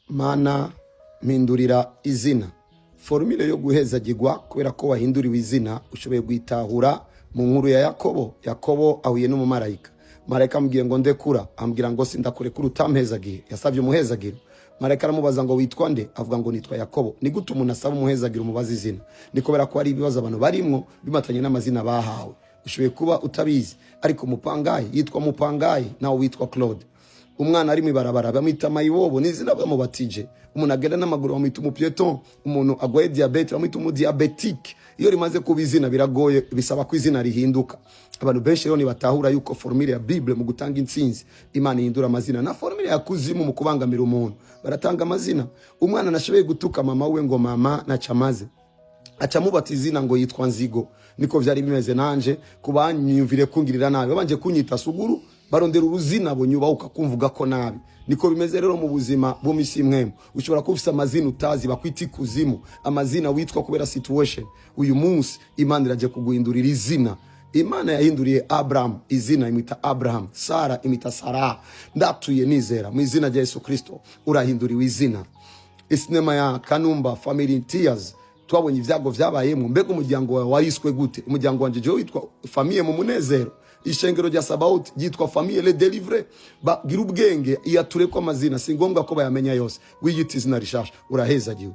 Mana, mpindurira izina. Formule yo guhezagirwa kubera ko wahinduriwe izina ushoboye guitahura mu nkuru ya Yakobo. Yakobo ahuye n'umumarayika. Marayika amubwiye ngo ndekura, ambwira ngo sindakurekura utampezagiye. Yasabye umuhezagiro. Marayika aramubaza ngo witwa nde? Avuga ngo nitwa Yakobo. Ni gute umuntu asaba umuhezagiro umubaza izina? Ni kubera ko hari ibibazo abantu barimwo bimatanye n'amazina bahawe. Ushoboye kuba utabizi, ariko mupangayi yitwa mupangayi, nawe witwa Claude. Umwana ari mw'ibarabara bamwita mayibobo, ni izina bamubatije. Umuntu agenda n'amaguru bamwita umupiéton. Umuntu agwaye diabète bamwita umudiabétique. Iyo rimaze kuba izina biragoye, bisaba ko izina rihinduka. Abantu benshi rero ntibatahura yuko formule ya Bible mu gutanga intsinzi, Imana ihindura amazina, na formule ya kuzimu mu kubangamira umuntu baratanga amazina. Umwana nashoboye gutuka mama we ngo mama nacamaze, aca amubata izina ngo yitwa Nzigo. Niko vyari bimeze nanje kubanyumvire kungirira nabi, babanje kunyita Suguru, barondera uruzina bonyubahuka kumvuga ko nabi. Niko bimeze rero mu buzima bwo misi mwemu. Ushobora kuba ufise amazina utazi bakwita ikuzimu, amazina witwa kubera situation. Uyu munsi Imana iraje kuguhindurira izina. Imana yahinduriye Abraham izina, imwita Abraham. Sara imwita Sara. Ndatuye nizera mu izina rya Yesu Kristo, urahinduriwe izina. Isinema ya Kanumba Family in Tears, twabonye ibyago byabayemo. Mbega umuryango wawe wariswe gute? Umuryango wanje jewe witwa Famille mu Munezero. Ishengero rya Sabaoth ryitwa Famille Le Délivré. Bagira ubwenge, iyature ko amazina si ngombwa ko bayamenya yose. Wiyita izina rishasha, urahezagiwe.